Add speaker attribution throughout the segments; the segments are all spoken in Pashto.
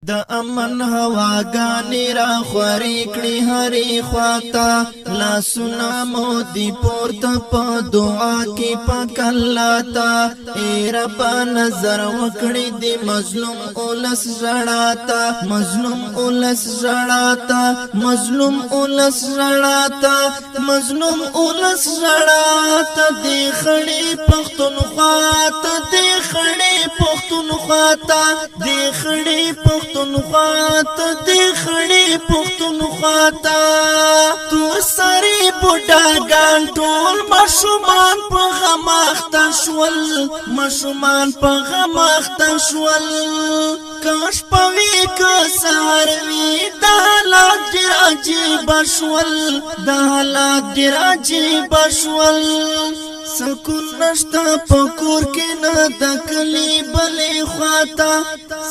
Speaker 1: د امن هواګانې را خورې کړې هرې خواته، لاسونه مو دي پورته په دعا کې پاک الله ته. اے رب، نظر وکړي دی مظلوم اولس ژړا ته، مظلوم اولس ژړا ته، مظلوم اولس ژړا ته، مظلوم اولس ژړا ته. دی خړې پښتونخوا ته، دی خړې پښتونخوا ته، دی خړې پښتونخوا ته، دی خړې پښتونخوا ته. تور سری بوډاګان ټول ماشومان په غم اخته شول، ماشومان په غم اخته شول. کاش پوي که سهار وي، دا حالات ډېر عجیب شول، دا حالات ډېر عجیب شول. سکون نشته په کور کې نه د کلی بلې خواته،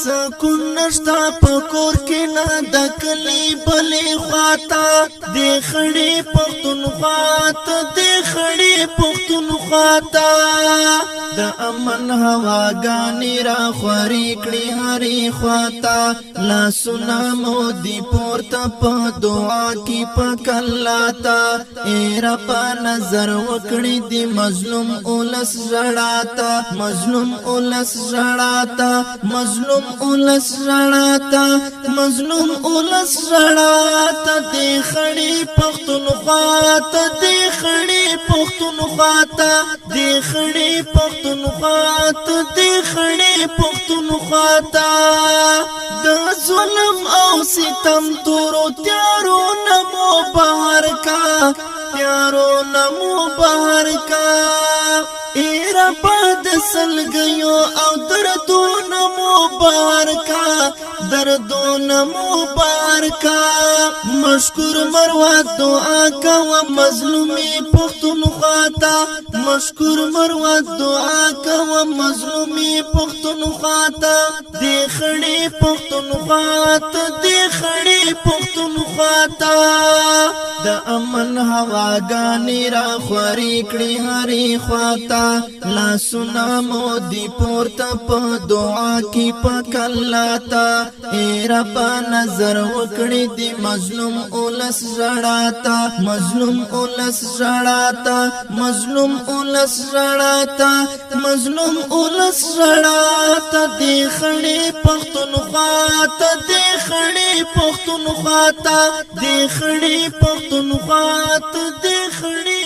Speaker 1: سکون نشته په کور کې نه د کلی بلې خواته. د خړې پښتونخوا ته، د خړې پښتونخوا ته. د امن هواګانې را خورې کړې هرې خواته، لاسونه مو دي پورته په دعا کې پاک الله ته. اے رب، نظر وکړي دی مظلوم اولس ژړا ته، مظلوم اولس ژړا ته، مظلوم اولس ژړا ته، مظلوم اولس ژړا ته. دی خړې پښتونخوا ته، دی خړې پښتونخوا ته، دی خړې پښتونخوا ته، دی خړې پښتونخوا ته. د ظلم او ستم تورو تیارو نمو بهر کا، تیارو نمو بهر کا. ای رب، د سلګیو او دردونو مو بهر کا، دردونو مو بهر کا. مشکور مروت دعا کوه مظلومی پښتونخوا ته، مشکور مروت دعا کوه مظلومی پښتونخوا ته، دی خړې پښتونخوا ته، دی خړې پښتونخوا ته. د امن هواګانې را خورې کړې هرې خواته، لاسونه مو دي پورته په دعا کې پاک الله ته. اے رب، نظر وکړي دی مظلوم اولس ژړا ته، مظلوم اولس ژړا ته، مظلوم اولس ژړا ته، مظلوم اولس ژړا ته. دی خړې پښتونخوا ته، دی خړې پښتونخوا ته، دی خړې پښتونخوا ته، دی خړې.